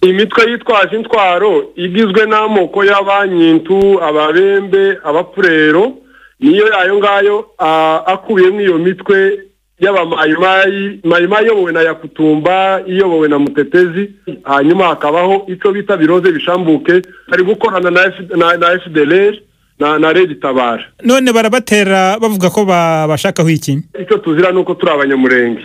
Imitwe yitwaje intwaro igizwe n'amoko y'abanyintu, ababembe, abapfurero, niyo ayo ngayo akubiyemo iyo mitwe y'abamayimayi, mayimayi iyobowe na Yakutumba, iyobowe na Mutetezi, hanyuma hakabaho icyo bita Biroze Bishambuke, bari gukorana na FDLR na Red Tabara. None barabatera bavuga ko babashakaho iki? Icyo tuzira nuko turi abanyamurenge.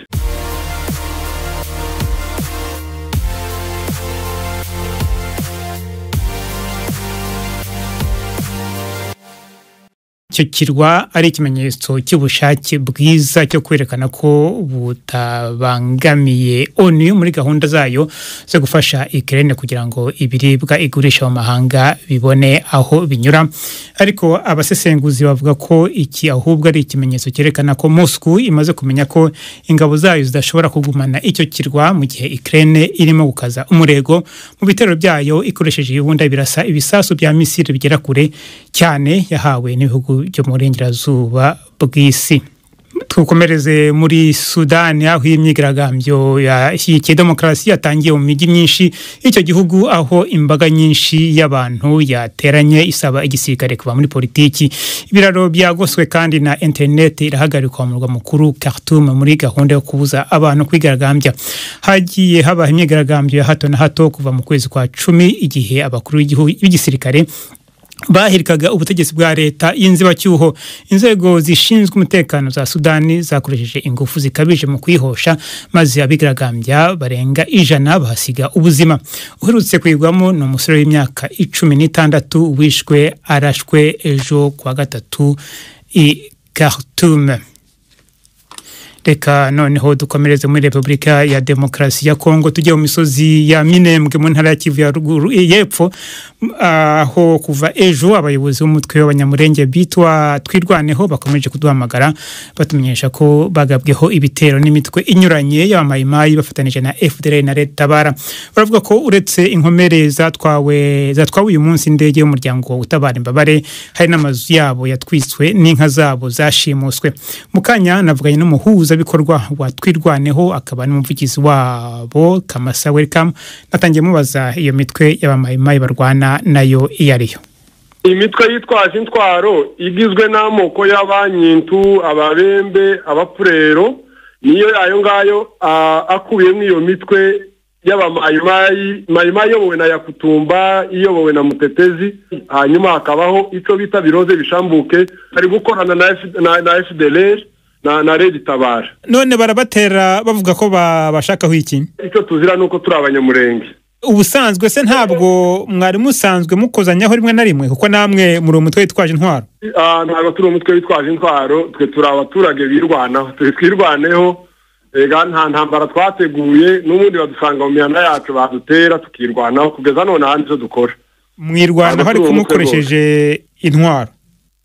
Icyo kirwa ari ikimenyetso cy'ubushake bwiza cyo kwerekana ko butabangamiye ONU muri gahunda zayo zo gufasha Ukraine kugira ngo ibiribwa igurisha mu mahanga bibone aho binyura. Ariko abasesenguzi bavuga ko iki ahubwo ari ikimenyetso cyerekana ko Moscow imaze kumenya ko ingabo zayo zidashobora kugumana icyo kirwa mu gihe Ukraine irimo gukaza umurego mu bitero byayo ikoresheje ibibunda birasa ibisasu bya misile bigera kure cyane yahawe n'ibihugu byo mu burengerazuba bw'isi. Tukomereze muri Sudani aho imyigaragambyo yashyigikiye demokarasi yatangiye mu mijyi myinshi y'icyo gihugu, aho imbaga nyinshi y'abantu yateranye isaba igisirikare kuva muri politiki. Ibiraro byagoswe kandi na interineti irahagarikwa mu murwa mukuru Khartoum muri gahunda yo kubuza abantu kwigaragambya. Hagiye habaho imyigaragambyo ya hato na hato kuva mu kwezi kwa 10 igihe abakuru b'igisirikare bahirikaga ubutegetsi bwa leta y'inzibacyuho. Inzego zishinzwe umutekano za Sudani zakoresheje ingufu zikabije mu kwihosha, maze abigaragambya barenga 100 bahasiga ubuzima. Uherutse kwigwamo ni umusore w'imyaka 16 wishwe arashwe ejo kwa gatatu i Khartoum. Reka noneho dukomereze muri Repubulika ya Demokarasi ya Kongo, tujye mu misozi ya Minembwe mu ntara ya Kivu ya ruguru y'epfo, aho kuva ejo abayobozi b'umutwe w'abanyamurenge bitwa Twirwaneho bakomeje kuduhamagara batumenyesha ko bagabweho ibitero n'imitwe inyuranye y'abamayimayi bafatanije na FDLR na Red Tabara. Baravuga ko uretse inkomere zatwawe uyu munsi indege y'umuryango utabara imbabare, hari n'amazu yabo yatwitswe n'inka zabo zashimuswe. Mukanya navuganye n'umuhuza bikorwa wa Twirwaneho akaba n'umuvugizi wabo Kamasa Welcome, natangiye mubaza iyo mitwe y'abamayimayi barwana nayo iyo ariyo. Imitwe yitwaje intwaro igizwe n'amoko y'abanyintu, ababembe, abapfurero, niyo ayo ngayo akubiyemo iyo mitwe y'abamayimayi, mayimayi iyobowe na Yakutumba, iyobowe na Mutetezi, hanyuma hakabaho icyo bita Biroze Bishambuke, bari gukorana na FDLR na Red Tabara. None barabatera bavuga ko babashakaho iki? Icyo tuzira nuko turi abanyamurenge. Ubusanzwe se ntabwo mwari musanzwe mukozanyaho rimwe na rimwe, kuko namwe muri umutwe witwaje intwaro? Ntabwo turi umutwe witwaje intwaro, twe turi abaturage birwanaho, twe twirwaneho. Ega nta ntambara twateguye, n'ubundi badusanga mu mihanda yacu badutera tukirwanaho kugeza none ahandi icyo dukora. Mwirwanaho ariko mukoresheje intwaro?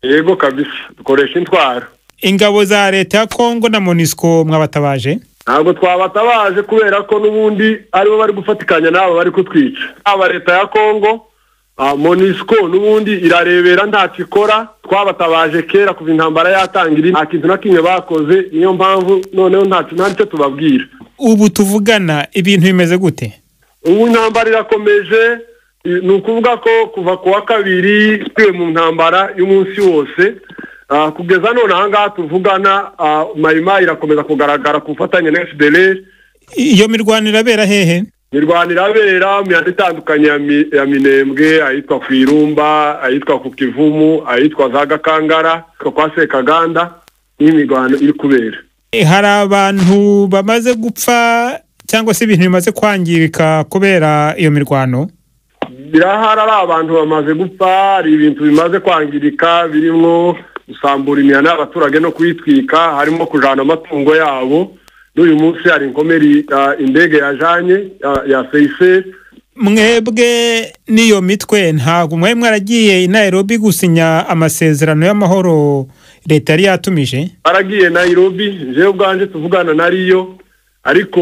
Yego kabisa, dukoresha intwaro. Ingabo za leta ya Kongo na MONUSCO mwabatabaje? Ntabwo twabatabaje kubera ko n'ubundi aribo bari gufatikanya n'abo bari kutwica. Aba leta ya Kongo, MONUSCO n'ubundi irarebera ntacyo ikora. Twabatabaje kera kuva intambara yatangira, nta kintu na kimwe bakoze, niyo mpamvu noneho ntacyo tubabwira. Ubu tuvugana ibintu bimeze gute? Ubu intambara irakomeje, ni ukuvuga ko kuva ku wa kabiri turi mu ntambara y'umunsi wose. Kugeza none aha ngaha tuvugana, mayimayi irakomeza kugaragara ku bufatanye na FDLR. Iyo mirwano irabera hehe? Mirwano irabera mu mihanda itandukanye ya Minembwe, ahitwa ku Irumba, ahitwa ku Kivumu, ahitwa za Gakangara, kwa Sekaganda, niyo mirwano iri kubera. Hari abantu bamaze gupfa cyangwa se ibintu bimaze kwangirika kubera iyo mirwano? Birahari, ari abantu bamaze gupfa, hari ibintu bimaze kwangirika birimo gusambura imihana y'abaturage no kuyitwika, harimo kujana amatungo yabo. N'uyu munsi hari inkomeri indege yajanye ya Seychelles. Mwebwe n'iyo mitwe ntabwo mwari mwaragiye i Nairobi gusinya amasezerano y'amahoro leta yari yatumije? Baragiye Nairobi, jewe ubwanje tuvugana nariyo, ariko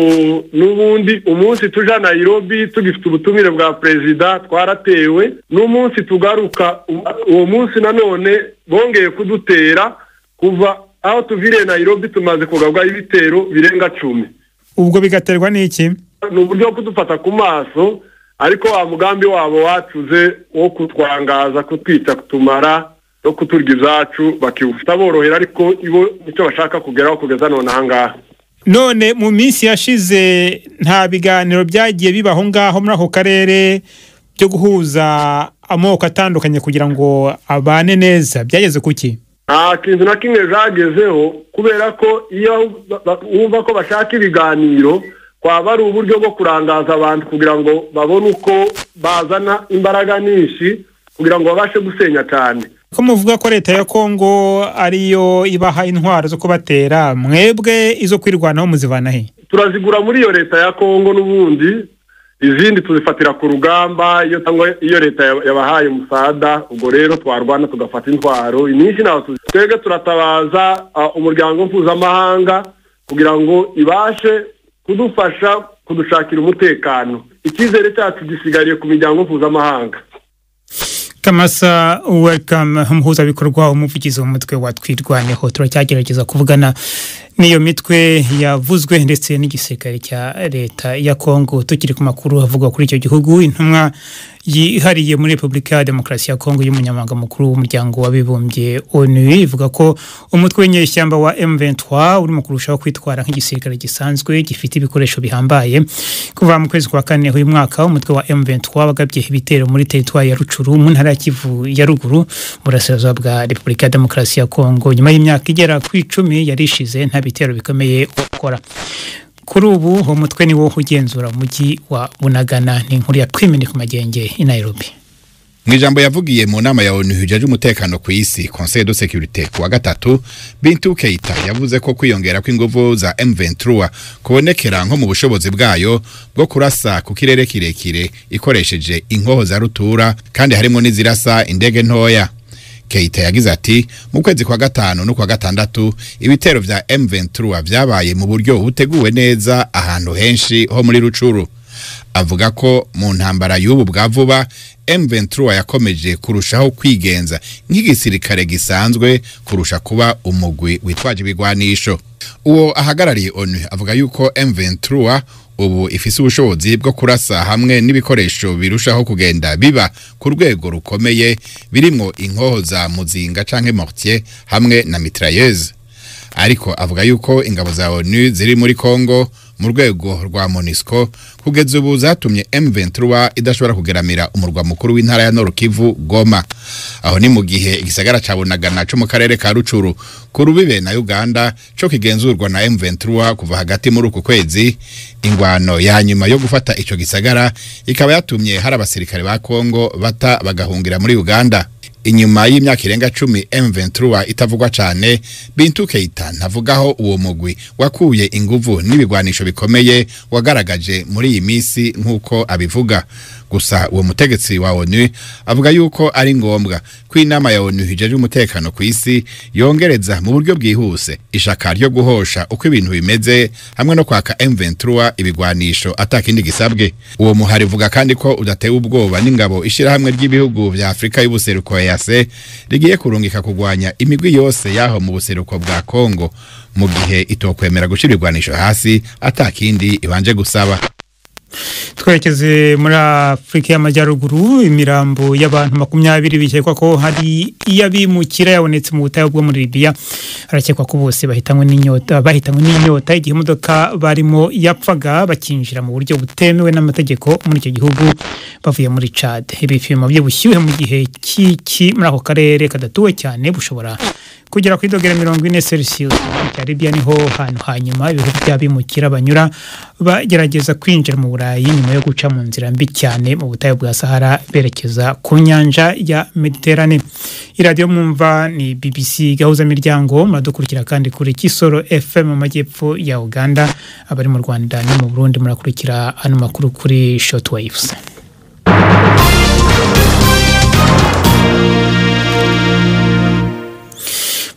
n'ubundi umunsi tuja Nairobi tugifite ubutumire bwa perezida twaratewe, n'umunsi tugaruka uwo munsi nanone bongeye kudutera. Kuva aho tuviriye Nairobi tumaze kugabwa ibitero birenga 10. Ubwo bigaterwa n'iki? Ni uburyo bwo kudufata ku maso. Ariko wa mugambi wabo wacuze wo kutwangaza, kutwica, kutumara no kuturya izacu bakiwufita borohera, ariko ibo nicyo bashaka kugeraho kugeza none ahangaha. None mu minsi yashize nta biganiro byagiye bibaho ngaho muri ako karere byo guhuza amoko atandukanye kugira ngo abane neza, byageze kuki? Nta kintu na kimwe zagezeho, kubera ko iyo wumva ko bashaka ibiganiro kwaba ari uburyo bwo kurangaza abantu kugira ngo babone uko bazana imbaraga nyinshi kugira ngo babashe gusenya cyane. Ko muvuga ko leta ya Kongo ariyo ibaha intwaro zo kubatera, mwebwe izo kwirwanaho muzivana he? Turazigura muri iyo leta ya Kongo n'ubundi, izindi tuzifatira ku rugamba iyo cyangwa iyo leta yabahaye umusada. Ubwo rero twarwana tugafata intwaro inyinshi. Naho twebwe turatabaza umuryango mpuzamahanga kugira ngo ibashe kudufasha kudushakira umutekano. Icyizere cyacu gisigariye ku miryango mpuzamahanga. Kamasa Welcome, umuhuzabikorwa, umuvugizi w'umutwe wa Twirwaneho. Turacyagerageza kuvugana n'iyo mitwe yavuzwe ndetse n'igisirikare cya leta ya Kongo. Tukiri ku makuru avugwa kuri icyo gihugu, intumwa yihariye muri Repubulika ya Demokarasi ya Kongo y'umunyamabanga mukuru w'umuryango w'abibumbye ONU ivuga ko umutwe w'inyeshyamba wa M23 urimo kurushaho kwitwara nk'igisirikare gisanzwe gifite ibikoresho bihambaye. Kuva mu kwezi kwa kane uyu mwaka, umutwe wa M23 wagabye ibitero muri teritwari ya Rucuru mu ntara ya Kivu ya ruguru, burasirazuba bwa Repubulika ya Demokarasi ya Kongo, nyuma y'imyaka igera ku 10 yari ishize nta bitero bikomeye ukora. Kuri ubu uwo mutwe ni wo ugenzura umujyi wa Bunagana. Ni inkuru ya Twimini ku Magenge i Nairobi. Mu ijambo yavugiye mu nama ya ONU ijeje umutekano ku isi, Conseil de Sécurité, ku wa gatatu, Bintou Keita yavuze ko kwiyongera kw'inguvu za M23 kubonekera nko mu bushobozi bwayo bwo kurasa ku kirere kirekire ikoresheje inkoho za rutura, kandi harimo n'izirasa indege ntoya. Keita yagize ati: "Mu kwezi kwa gatanu no kwa gatandatu, ibitero vya M23 vyabaye mu buryo buteguwe neza ahantu henshi ho muri Rucuru." Avuga ko mu ntambara y'ubu bwa vuba M23 yakomeje kurushaho kwigenza nk'igisirikare gisanzwe kurusha kuba umugwi witwaje ibigwanisho. Uwo ahagarariye ONU avuga yuko M23 ubu ifise ubushobozi bwo kurasa hamwe n'ibikoresho birushaho kugenda biba ku rwego rukomeye, birimwo inkoho za muzinga canke mortier hamwe na mitrailleuse. Ariko avuga yuko ingabo za ONU ziri muri Kongo mu rwego rwa MONUSCO kugeza ubu zatumye M23 idashobora kugeramira umurwa mukuru w'intara ya Nord Kivu, Goma. Aho ni mu gihe igisagara ca Bunagana co mu karere ka Rucuru ku rubibe na Uganda co kigenzurwa na M23 kuva hagati muri uku kwezi. Ingwano ya nyuma yo gufata ico gisagara ikaba yatumye hari abasirikare ba Kongo bata bagahungira muri Uganda. Inyuma y'imyaka irenga 10 M23 itavugwa cane, Bintou Keita ntavugaho uwo mugwi wakuye inguvu n'ibigwanisho bikomeye wagaragaje muri iyi misi nk'uko abivuga. Gusa uwo mutegetsi wa ONU avuga yuko ari ngombwa ko inama ya ONU ijeje umutekano ku isi yongereza mu buryo bwihuse ishaka ryo guhosha uko ibintu bimeze hamwe no kwaka M23 ibigwanisho atakindi gisabwe. Uwo muhari uvuga kandi ko udatewe ubwoba n'ingabo ishirahamwe ry'ibihugu vya Afrika y'ubuseruko EAC rigiye kurungika kugwanya imigwi yose yaho mu buseruko bwa Kongo mu gihe itokwemera gushira ibigwanisho hasi atakindi ibanje gusaba. Twerekeze muri Afurika y'Amajyaruguru. Imirambo y'abantu 20 bikekwa ko hari iy'abimukira yabonetse mu butayu bwo muri Libya. Harakekwa ko bose bahitanywe n'inyota igihe imodoka barimo yapfaga bakinjira mu buryo butemewe n'amategeko muri icyo gihugu bavuye muri Chad. Ibipimo by'ubushyuhe mu gihe cy'iki muri ako karere kadatuwe cyane bushobora kugera kuri dogere 40 Celsius. Cya Libya niho hantu hanyuma ibihugu by'abimukira banyura bagerageza kwinjira mu Burayi nyuma yo guca mu nzira mbi cyane mu butayu bwa Sahara berekeza ku nyanja ya Mediterane. Iradiyo mwumva ni BBC Gahuza Miryango. Muradukurikira kandi kuri Kisoro FM mu majyepfo ya Uganda. Abari mu Rwanda no mu Burundi murakurikira ano makuru kuri Shortwaves.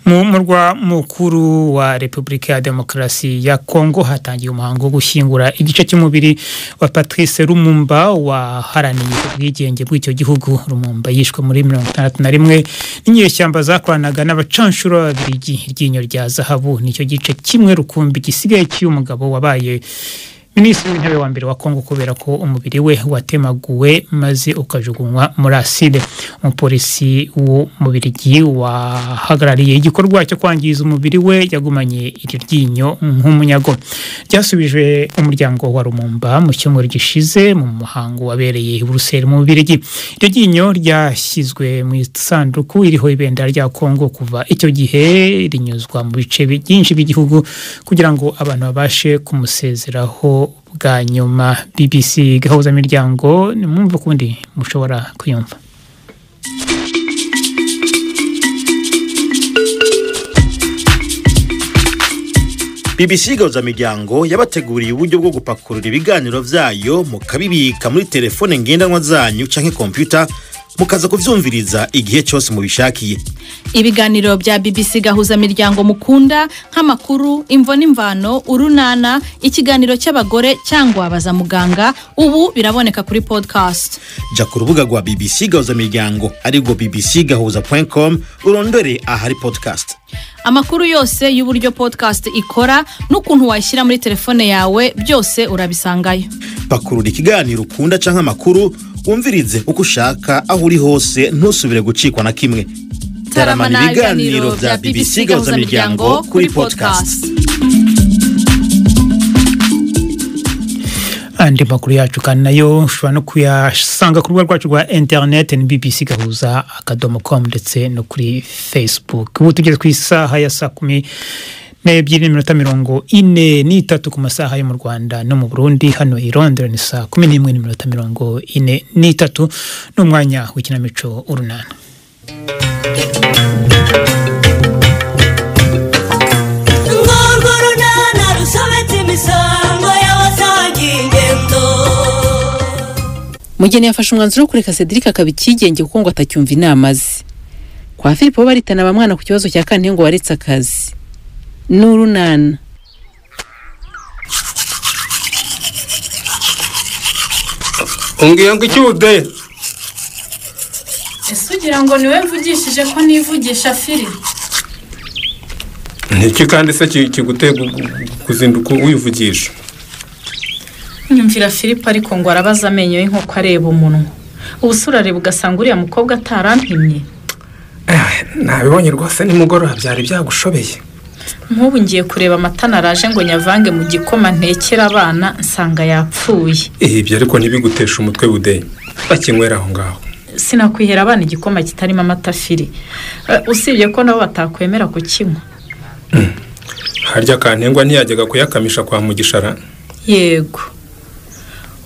Mu murwa mukuru wa Repubulika ya Demokarasi ya Kongo hatangiye umuhango wo gushyingura igice cy'umubiri wa Patrice Lumumba waharaniye ubwigenge bw'icyo gihugu. Lumumba yishwe muri 61 n'inyeshyamba zakoranaga n'abacanshuro b'Ababiligi. Iryinyo rya zahabu nicyo gice kimwe rukumbi gisigaye cy'uyu mugabo wabaye Minisitiri w'Intebe wa mbere wa Kongo kubera ko umubiri we watemaguwe maze ukajugunywa muri aside. Umupolisi w'Umubirigi wahagarariye igikorwa cyo kwangiza umubiri we yagumanye iri ryinyo nk'umunyago. Ryasubijwe umuryango wa Lumumba mu cyumweru gishize mu muhango wabereye i Buruseli mu Bubirigi. Iryo ryinyo ryashyizwe mu isanduku iriho ibendera rya Kongo, kuva icyo gihe rinyuzwa mu bice byinshi by'igihugu kugira ngo abantu babashe kumusezeraho bwa nyuma. BBC Gahuzamiryango, nimwumva ukundi mushobora kuyumva. BBC Gahuzamiryango yabateguriye uburyo bwo gupakurura ibiganiro vyayo mukabibika muri telefone ngendanwa zanyu canke computer, mukaza kuvyumviriza igihe cyose mubishakiye. Ibiganiro bya BBC Gahuzamiryango mukunda nk'amakuru, imvo n'imvano, urunana, ikiganiro cy'abagore cyangwa baza muganga, ubu biraboneka kuri podcast. Ja ku rubuga rwa BBC Gahuzamiryango arirwo bbcgahuza.com, urondore ahari podcast. Amakuru yose y'uburyo podcast ikora n'ukuntu wayishyira muri telefone yawe byose urabisangayo. Pakurura ikiganiro ukunda canke amakuru, wumvirize uko ushaka aho uri hose, ntusubire gucikwa na kimwe. Taramana ibiganiro vya BBC Gahuzamiryango kuri podcast. Andi makuru yacu kandi nayo ushobora no kuyasanga ku rubuga rwacu rwa internet ni bbcgahuza.com ndetse no kuri Facebook. Ubu tugeze ku isaha ya 12:43 ku masaha yo mu Rwanda no mu Burundi. Hano i Londres ni 11:43, n'umwanya w'ikinamico Urunana. Mugeni yafashe umwanzuro wo kureka Cedric akaba ikigenge kuko ngo atacyumva inama ze. Kwa Filipo baritana bamwana ku kibazo cya Kantengo waretse akazi. N'urunana. Umbwiye ngo icyude. Ese ugira ngo niwe mvugishije ko nivugisha Fili? Niki kandi se kiguteye kuzinduka wivugisha? Nyumvira Filipo ariko ngo arabaza amenyo y'inkoko areba umunwa. Ubusura areba ugasanga uriya mukobwa atarampimye. Nabibonye rwose nimugoroba byari byagushobeye. Nk'ubu ngiye kureba amata naraje ngo nyavange mu gikoma ntekera abana nsanga yapfuye. Ibyo ariko ntibigutesha umutwe Bude. Bakinywera aho ngaho. Sinakwihera abana igikoma kitarimo amata Fili. Usibye ko nabo batakwemera kukinywa. Harya Kantengwa ntiyajyaga kuyakamisha kwa Mugishara? Yego.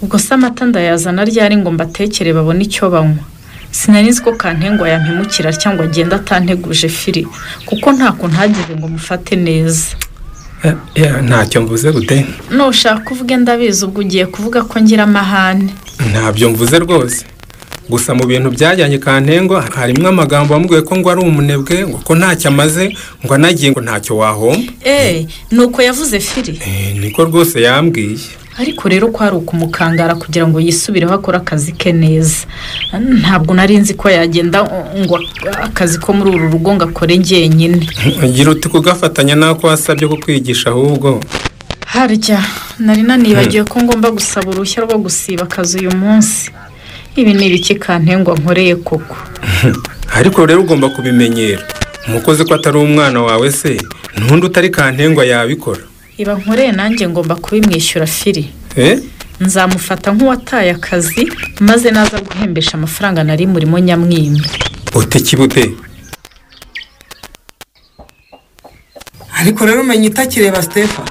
Ubwo se amata ndayazana ryari ngo mbatekere babone icyo banywa? Sinari nzi ko Kantengwa yampemukira cyangwa agenda atanteguje Fili, kuko ntako ntagize ngo mufate neza. Ntacyo mvuze Bude. Nushaka uvuge ndabizi, ubwo ugiye kuvuga ko ngira amahane. Ntabyo mvuze rwose. Gusa mu bintu byajyanye Kantengwa harimo amagambo wamubwiye ko ngo ari umunebwe, ngo ko ntacyo amaze, ngo anagiye ngo ntacyo wahomba. Nuko yavuze Fili. Niko rwose yambwiye. Ariko rero ko ari ukumukangara kugira ngo yisubireho akore akazi ke neza. Ntabwo nari nzi ko yagenda ngo akazi ko muri uru rugo ngo akore njyenyine. Gira uti kugafatanya nako wasabye ko kwigisha ahubwo. Harya nari nanibagiwe ko ngomba gusaba uruhushya rwo gusiba akazi uyu munsi. Ibi ni ibiki Kantengwa nkoreye koko? Ariko rero ugomba kubimenyera. Umukozi ko atari umwana wawe se, ntundi utari Kantengwa yabikora. Iba nkoreye nanjye ngomba kubimwishyura Fili. Nzamufata nk'uwataye akazi maze naza guhembesha amafaranga nari murimo nyamwima. Ute kibute? Ariko rero umenye itakireba Stefa.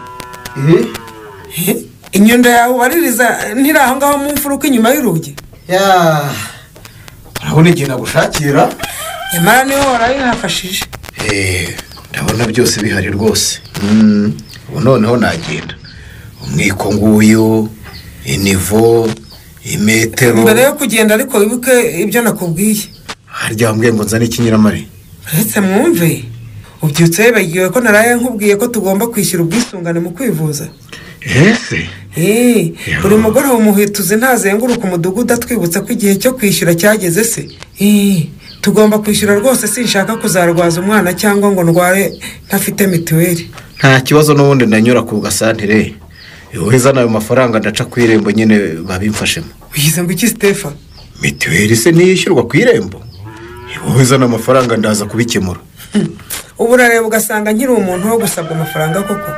Inyundo yawe ubaririza ntiri aho ngaho mu mfuruka inyuma y'urugi. Urabona igihe nagushakira? Nyamara niho warabinafashije. Ndabona byose bihari rwose. Ubu noneho nagenda. Umwiko nguyu, inivo, imetero. Mbere yo kugenda ariko wibuke ibyo nakubwiye. Harya wambwiye ngo nzane ikinyiramari. Uretse mwumve, ubyutse wibagiwe ko naraye nkubwiye ko tugomba kwishyura ubwisungane mu kwivuza. Ese? Buri mugoroba umuhituzi ntazenguruka umudugudu atwibutsa ko igihe cyo kwishyura cyageze se. Tugomba kwishyura rwose, sinshaka kuzarwaza umwana cyangwa ngo ndware ntafite mituweli. Nta kibazo n'ubundi ndanyura ku gasantire. Wowe zana ayo mafaranga ndaca ku irembo nyine babimfashemo. Uyize ngo iki Stefa? Mituweli se ntiyishyurwa ku irembo? Wowe zana amafaranga ndaza kubikemura. Ubu urareba ugasanga nkiri umuntu wo gusabwa amafaranga koko.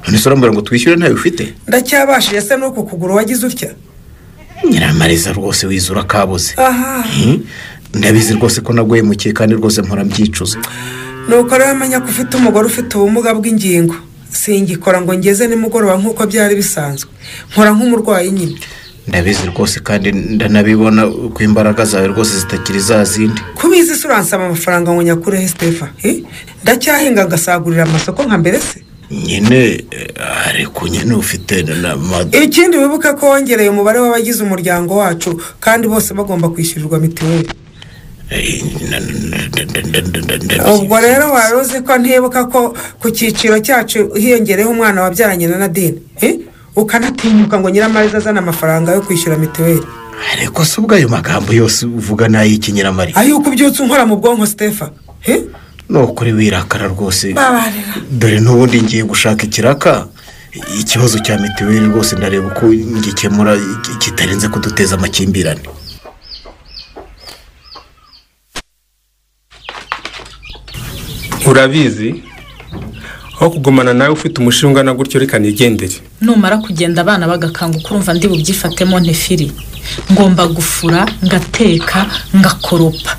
None se urambwira ngo twishyure ntayo ufite? Ndacyabashije se nuko kuguru wagize utya? Nyiramariza rwose wizura kabuze. Ndabizi rwose ko naguhemukiye kandi rwose mpora mbyicuza. Nuko rero menya ko ufite umugore ufite ubumuga bw'ingingo. Singikora ngo ngeze nimugoroba nk'uko byari bisanzwe. Nkora nk'umurwayi nyine. Ndabizi rwose kandi ndanabibona ko imbaraga zawe rwose zitakiri za zindi. Kubizi se uransaba amafaranga ngo nyakurehe Stefa? Ndacyahinga ngasagurira amasoko nka mbere se? Nyine ariko nyine ufite na ikindi wibuke ko wongereye umubare w'abagize umuryango wacu kandi bose bagomba kwishyurirwa mituweli. Ubwo rero wari uzi ko ntibuka ko ku cyiciro cyacu hiyongereyeho umwana wabyaranye na Nadine, ukanatinyuka ngo Nyiramariza azane amafaranga yo kwishyura mituweli. Ariko se ubwo ayo magambo yose uvuga n'ay'iki Nyiramariza? Ay'uko ubyutse unkora mu bwonko Stefa? Nukuri wirakara rwose. Dore n'ubundi ngiye gushaka ikiraka. Ikibazo cya mituweli rwose ndareba uko ngikemura kitarenze kuduteza amakimbirane. Urabizi aho kugumana nawe ufite umushinga ungana gutyo reka nigendere. Numara kugenda abana bagakanguka urumva ndi bubyifatemo ntefiri. Ngomba gufura, ngateka, ngakoropa.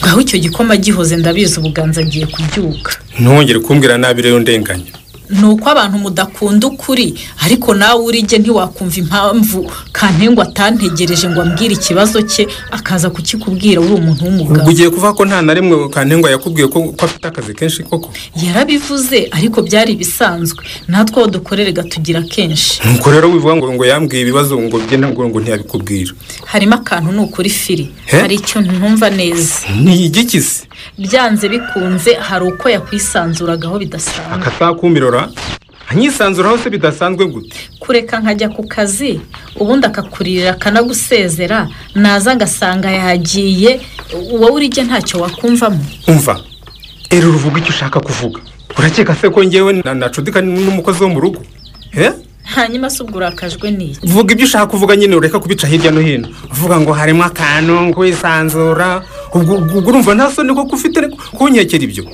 Ngaho icyo gikoma gihoze ndabizi ubuganza ngiye kubyuka. Ntongere kumbwira nabi rero ndenganya. Nuko abantu mudakunda ukuri, ariko nawe urige ntiwakumva impamvu Kantengwa atantegereje ngo ambwire ikibazo cye akaza kukikubwira uri umuntu w'umugabo. Ugiye kuva ko nta na rimwe Kantengwa yakubwiye ko afite akazi kenshi koko? Yarabivuze ariko byari bisanzwe, natwe dukorere gatugira kenshi. Nuko rero wivuga ngo yambwiye ibibazo ngo bye ngo ntiyabikubwira. Harimo akantu nukuri Firi, hari icyo ntumva neza. Ni igikisi? Byanze bikunze hari uko yakwisanzuragaho bidasanzwe. Akatakumirora anyisanzuraho se bidasanzwe gute? Kureka nkajya ku kazi ubundi akakuririra akanagusezera, naza ngasanga yagiye, wowe urige ntacyo wakumvamo. Umva ero uruvuga icyo ushaka kuvuga. Urakeka se ko ngewe nacudika n'umukozi wo mu rugo? Hanyuma se ubwo urakajwe n'iki? Vuga ibyo ushaka kuvuga nyine ureka kubica hirya no hino. Uvuga ngo harimo akantu kwisanzura, ubwo urumva nta soni ko ufite kunyekera ibyo?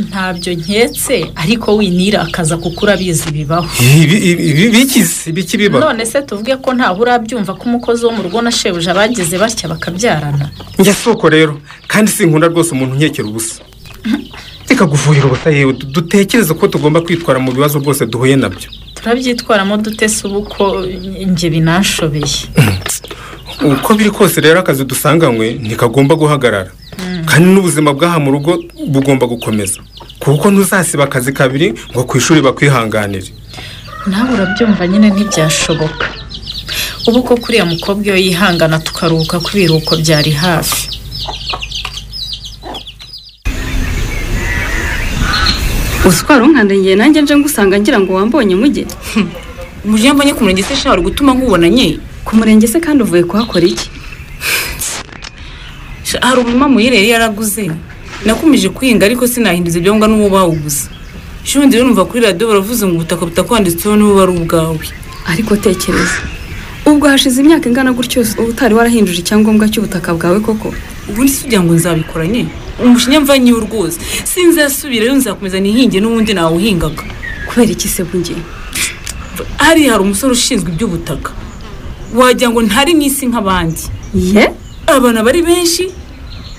Ntabyo nketse ariko winira akaza kuko urabizi bibaho. Ibi bikize biki biba? None se tuvuge ko ntaho urabyumva ko umukozi wo mu rugo na shebuja bagize batya bakabyarana? Njye soko rero kandi sinkunda rwose umuntu unkekera ubusa. Reka gufuhira ubusa yewe, dutekereze ko tugomba kwitwara mu bibazo rwose duhuye nabyo. Turabyitwaramo dute se ubu ko njye binanshobeye? Uko biri kose rero akazi dusanganywe ntikagomba guhagarara. Kandi n'ubuzima bw'aha mu rugo bugomba gukomeza, kuko ntuzasiba akazi kabiri ngo ku ishuri bakwihanganire. Nawe urabyumva nyine ntibyashoboka. Ubu ko kuriya mukobwa iyo yihangana tukaruhuka ku biruhuko byari hafi. Uswara unkandagiye nanjye nje ngusanga ngira ngo wambonye mujye. Umujye mbonye ku murenge se shawari gutuma nkubonanye? Ku murenge se kandi uvuye kuhakora iki? Hari umuma muyirere yaraguze. Nakomeje kwihinga ariko sinahinduza ibyangombwa n'uwo bawuguze. Shundi rero numva kuri radio baravuze ngo ubutaka butakwanditseho n'ubu ari ubwawe. Ariko tekereza, ubwo hashize imyaka ingana gutyo utari warahinduje icyangombwa cy'ubutaka bwawe koko? Ubundi si ugira ngo nzabikoranye? Umushinya mvanyeho rwose sinzasubirayo, nzakomeza nihinge n'ubundi nawuhingaga. Kubera iki se bunge? Hari umusore ushinzwe iby'ubutaka, wagira ngo ntari n'isi nk'abandi. Ye? Abana bari benshi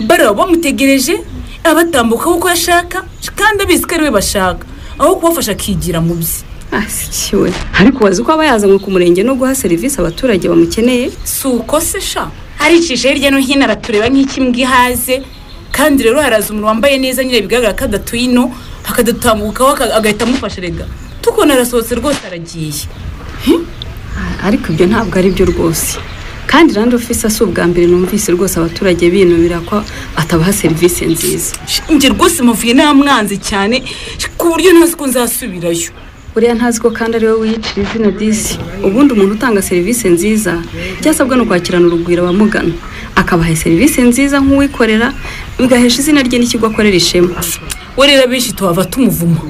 baraba bamutegereje, abatambukaho uko ashaka kandi abizi ko ari we bashaka, aho kubafasha akigira mu bye. Asikiwe. Ariko wazi ko aba yazanywe ku murenge no guha serivisi abaturage bamukeneye? Si uko se sha, aricisha hirya no hino aratureba nk'ikimbwa ihaze. Kandi rero haraza umuntu wambaye neza nyine bigaragara ko adatuye ino, akadutambukaho agahita amufasha rega. Tukona arasohotse rwose aragiye. Ariko ibyo ntabwo ari byo rwose. Kandi Land Office si ubwa mbere numvise rwose abaturage binubira ko atabaha serivisi nziza. Njye rwose muvuye namwanze cyane ku buryo ntazi ko nzasubirayo. Buriya ntazi ko kandi ari wowe wiyicira izina disi. Ubundi umuntu utanga serivisi nziza byasabwa no kwakirana urugwiro abamugana, akabaha serivisi nziza nk'uwikorera, bigahesha izina rye n'ikigo akorera ishema. We rero abenshi tuhava tumuvuma.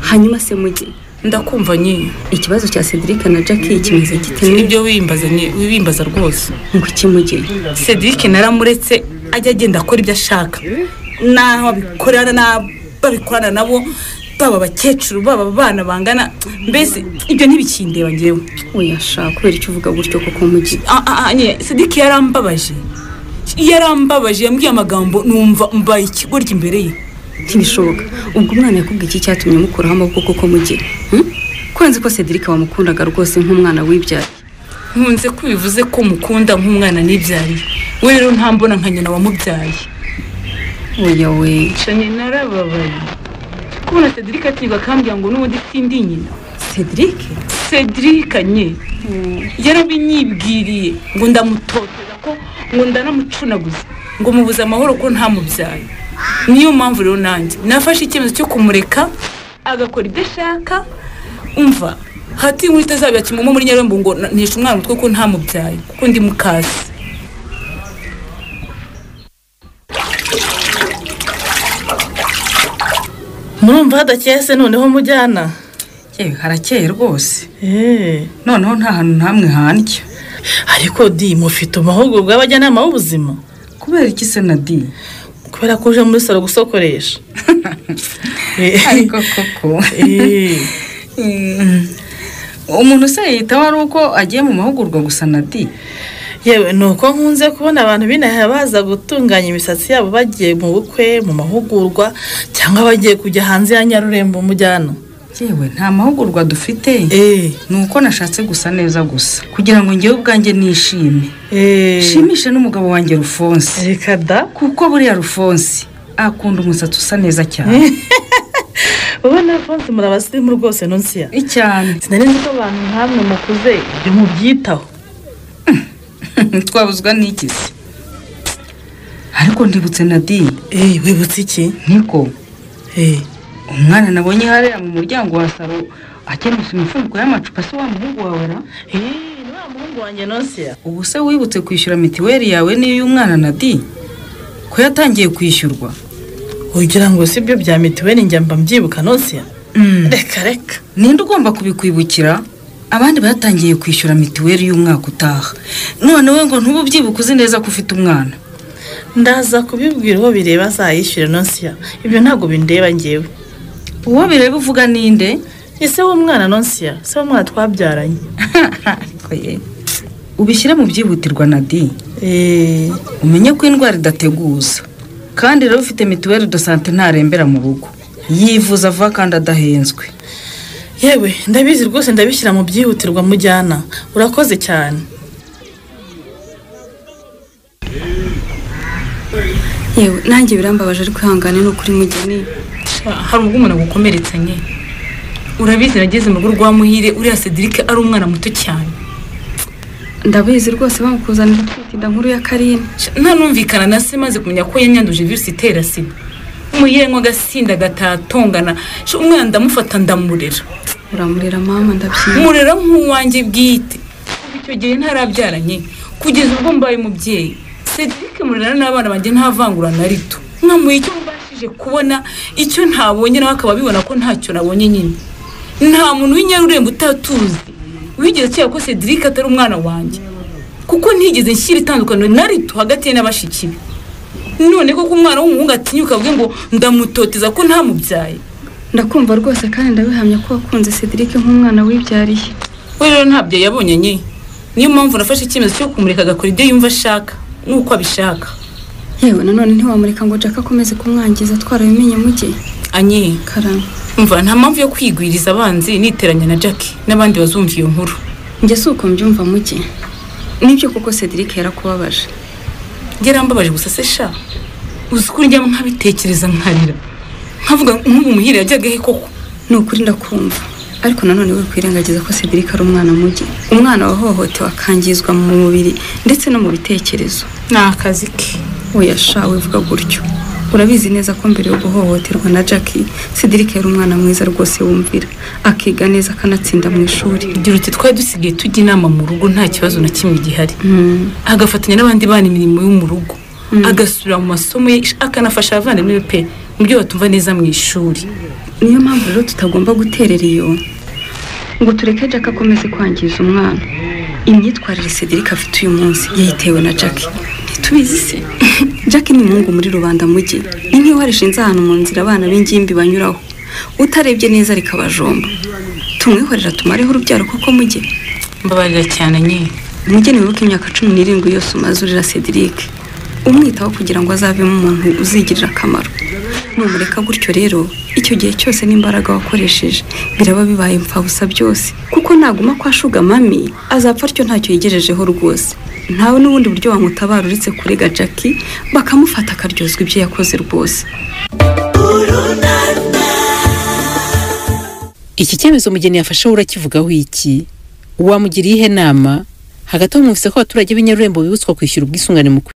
Hanyuma se mujye Ndakumva nye. Ikibazo cya Cedric na Jackie kimeze gite? Ibyo wimbaza nye, wibimbaza rwose. Ngo iki mugiye? Cedric naramuretse ajya agenda akora ibyo ashaka. Naho abikorana n'ababikorana nabo baba abakecuru baba abana bangana, mbese ibyo ntibikindeba ngewe. Oya sha, kubera icyo uvuga gutyo koko mugiye? Nye, Cedric yarambabaje. Yarambabaje, yambwiye amagambo numva mbaye ikigoryi imbere ye. Ntibishoboka. Ubwo umwana yakubwiye iki cyatumye mukuraho amaboko koko mugiye? Kwanze ko Cedric wamukundaga rwose nk'umwana wibyariye. Nkunze ko bivuze ko mukunda nk'umwana nibyariye. We rero ntambona nka nyina wamubyaye. Oya we. Shani narababaye. Kubona Cedric atinyuka akambwira ngo n'ubundi sindi nyina. Cedric? Cedric nye. Yarabinyibwiriye ngo ndamutoteza ko ngo ndanamucunaguza ngo mubuze amahoro ko ntamubyaye. Niyo mpamvu rero nanjye nafashe icyemezo cyo kumureka agakora ibyo ashaka. Umva hati inkuru itazabira kimomo muri Nyarurembo ngo ntishe umwana umutwe ko ntamubyaye kuko ndi mukasi. Murumva hadakeye se noneho mujyana? Yewe harakeye rwose. Noneho nta hantu ntamwe handya. Ariko di mufite amahugurwa y'abajyanama b'ubuzima? Kubera iki se na di? Kubera ko uje muri salo gusokoresha. Ariko koko. Umuntu se yitaho ari uko agiye mu mahugurwa gusa na di? Yewe nuko nkunze kubona abantu binaha baza gutunganya imisatsi yabo bagiye mu bukwe, mu mahugurwa cyangwa bagiye kujya hanze ya Nyarurembo mujyana. Yewe nta mahugurwa dufite. Nuko nashatse gusa neza gusa kugira ngo ngewe ubwanjye nishime. Shimishe n'umugabo wanjye Rufonse. Reka da, kuko buriya Rufonse akunda umusatsi usa neza cyane. Wowe na Rufonse muri abasirimu rwose nonsiya. Cyane. Sinari nzi ko abantu nkamwe mukuze ibyo mubyitaho. Twabuzwa n'iki se? Ariko ndibutse na di. Wibutse iki? Niko. Umwana nabonye hariya mu muryango wa salo akemusa imifuniko y'amacupa se wa muhungu wawe ra? Ni wa muhungu wanjye nonsiya. Ubu se wibutse kwishyura mitiweli yawe n'iyo y'umwana na di? Ko yatangiye kwishyurwa? Ugira ngo si byo bya mitiweli njya mba mbyibuka nonsiya? Reka reka. Ninde ugomba kubikwibukira? Abandi batangiye kwishyura mitiweli y'umwaka utaha. None we ngo ntububyibuke uzi neza ko ufite umwana. Ndaza kubibwira uwo bireba azayishyure nonsiya. Ibyo ntabwo bindeba ngewe. Uwo bireba uvuga ninde? Ese w'umwana nonsiya, se w'umwana twabyaranye. Ubishyire mu byihutirwa na di. Umenye ko indwara idateguza. Kandi rero ufite mituweli de sante ntarembera mu rugo. Yivuza vuba kandi adahenzwe. Yewe ndabizi rwose ndabishyira mu byihutirwa mujyana. Urakoze cyane. Yewe nanjye birambabaje ariko ihangane no kuri mugeni. Hari ubwo umuntu agukomeretsa nye. Urabizi nageze mu rugo rwa Muhire uriya Cedric ari umwana muto cyane. Ndabizi rwose bamukuzanira twite inda nkuru ya Karine. Ntanumvikana na se maze kumenya ko yanyanduje virusi itera sida. Muhire ngo agasinda gatatongana. Umwana ndamufata ndamurera. Uramurera mama ndabyibuka. Murera nk'uwanjye bwite. Kuva icyo gihe ntarabyaranye kugeza ubwo mbaye umubyeyi. Cedric murera n'abana banjye nta vangura na rito. Nkamuha icyo mbashije kubona, icyo ntabonye nawe akaba abibona ko ntacyo nabonye nyine. Nta muntu w'inyarurembo utatuzi wigeze akeka ko Cedric atari umwana wanjye, kuko ntigeze nshyira itandukaniro na rito hagati ye n'abashiki be. None koko umwana w'umuhungu atinyuka avuge ngo ndamutoteza ko ntamubyaye. Ndakumva rwose kandi ndabihamya ko wakunze Cedric nk'umwana wibyariye. We rero ntabyo yabonye nye. Niyo mpamvu nafashe icyemezo cyo kumureka agakora ibyo yumva ashaka nk'uko abishaka. Yewe nanone ntiwamureka ngo Jack akomeze kumwangiza twarabimenye muge. Anye karame. Umva nta mpamvu yo kwigwiriza abanzi niteranya na Jack n'abandi bazumva iyo nkuru. Njye si uko mbyumva muge. Nibyo koko Cedric yarakubabaje. Yarambabaje gusa se sha. Uzi ko njya nkabitekereza nkarira. Nkavuga nk'ubu Muhire yajyaga he koko? Ni ukuri ndakumva. Ariko nanone we kwirengagiza ko Cedric ari umwana muge. Umwana wahohotewe akangizwa mu mubiri ndetse no mu bitekerezo. Ni akazi ke. Oya sha wivuga gutyo. Urabizi neza ko mbere yo guhohoterwa na Jackie, Cedric yari umwana mwiza rwose wumvira, akiga neza akanatsinda mu ishuri. Gira uti twari dusigaye tujya inama mu rugo nta kibazo na kimwe gihari. Agafatanya n'abandi bana imirimo yo mu rugo, agasubira mu masomo ye, akanafasha abavandimwe pe mu byo batumva neza mu ishuri. Niyo mpamvu rero tutagomba guterera iyo Ngo tureke Jack akomeze kwangiza umwana. Imyitwarire Cedric afite uyu munsi yayitewe na Jack. Ntitubizi se? Jack ni umuhungu muri rubanda mujyi. Ni nk'iyo rishinze ahantu mu nzira abana b'ingimbi banyuraho. Utarebye neza rikabajomba. Tumwihorera tumareho urubyaro koko mujye. Mbabarira cyane nyine. Mugeni wibuke imyaka 17 yose umaze urira Cedric. Umwitaho kugira ngo azavemo umuntu uzigirira akamaro. Numureka gutyo rero, icyo gihe cyose n'imbaraga wakoresheje biraba bibaye imfabusa byose. Kuko naguma kwa shuga mami azapfa atyo ntacyo yigejejeho rwose. Ntawe n'ubundi buryo wamutabara uretse kurega Jackie bakamufata akaryozwa ibyo yakoze rwose. Iki cyemezo Mugeni yafashe urakivugaho iki? Wamugiriye ihe nama? Hagati aho mwumvise ko abaturage b'i Nyarurembo bibutswa kwishyura ubwisungane mu